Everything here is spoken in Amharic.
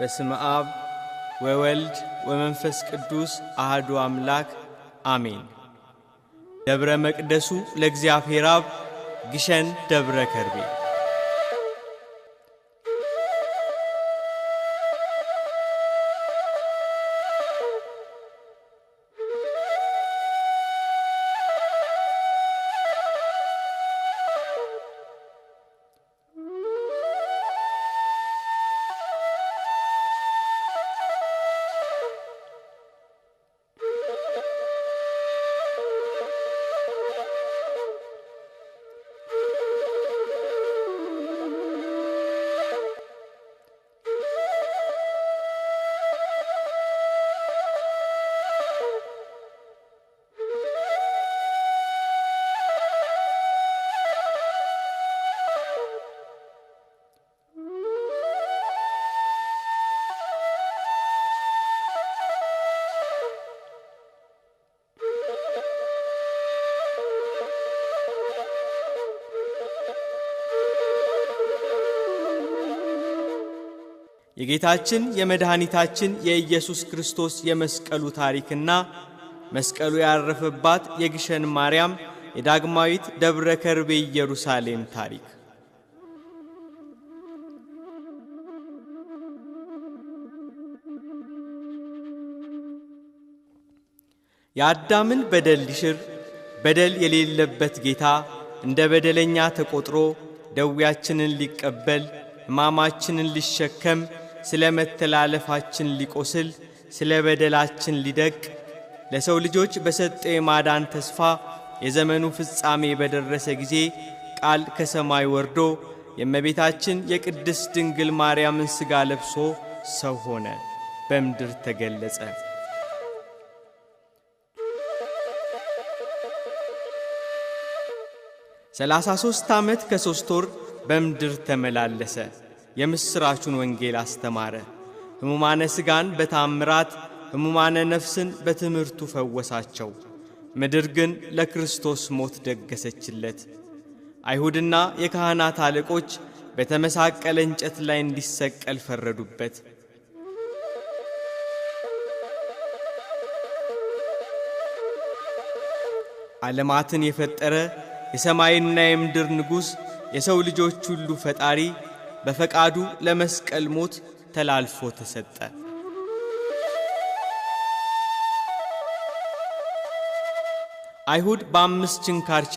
በስመ አብ ወወልድ ወመንፈስ ቅዱስ አህዱ አምላክ አሜን። ደብረ መቅደሱ ለእግዚአብሔር አብ ግሸን ደብረ ከርቤ። የጌታችን የመድኃኒታችን የኢየሱስ ክርስቶስ የመስቀሉ ታሪክና መስቀሉ ያረፈባት የግሸን ማርያም የዳግማዊት ደብረ ከርቤ ኢየሩሳሌም ታሪክ። የአዳምን በደል ሊሽር በደል የሌለበት ጌታ እንደ በደለኛ ተቆጥሮ ደዌያችንን ሊቀበል፣ ሕማማችንን ሊሸከም፣ ስለ መተላለፋችን ሊቆስል፣ ስለ በደላችን ሊደቅ ለሰው ልጆች በሰጠው የማዳን ተስፋ የዘመኑ ፍጻሜ በደረሰ ጊዜ ቃል ከሰማይ ወርዶ የእመቤታችን የቅድስት ድንግል ማርያምን ሥጋ ለብሶ ሰው ሆነ፣ በምድር ተገለጸ። 33 ዓመት ከ3 ወር በምድር ተመላለሰ። የምሥራቹን ወንጌል አስተማረ። ሕሙማነ ሥጋን በታምራት፣ ሕሙማነ ነፍስን በትምህርቱ ፈወሳቸው። ምድር ግን ለክርስቶስ ሞት ደገሰችለት። አይሁድና የካህናት አለቆች በተመሳቀለ እንጨት ላይ እንዲሰቀል ፈረዱበት። ዓለማትን የፈጠረ የሰማይና የምድር ንጉሥ፣ የሰው ልጆች ሁሉ ፈጣሪ በፈቃዱ ለመስቀል ሞት ተላልፎ ተሰጠ። አይሁድ በ5 ችንካር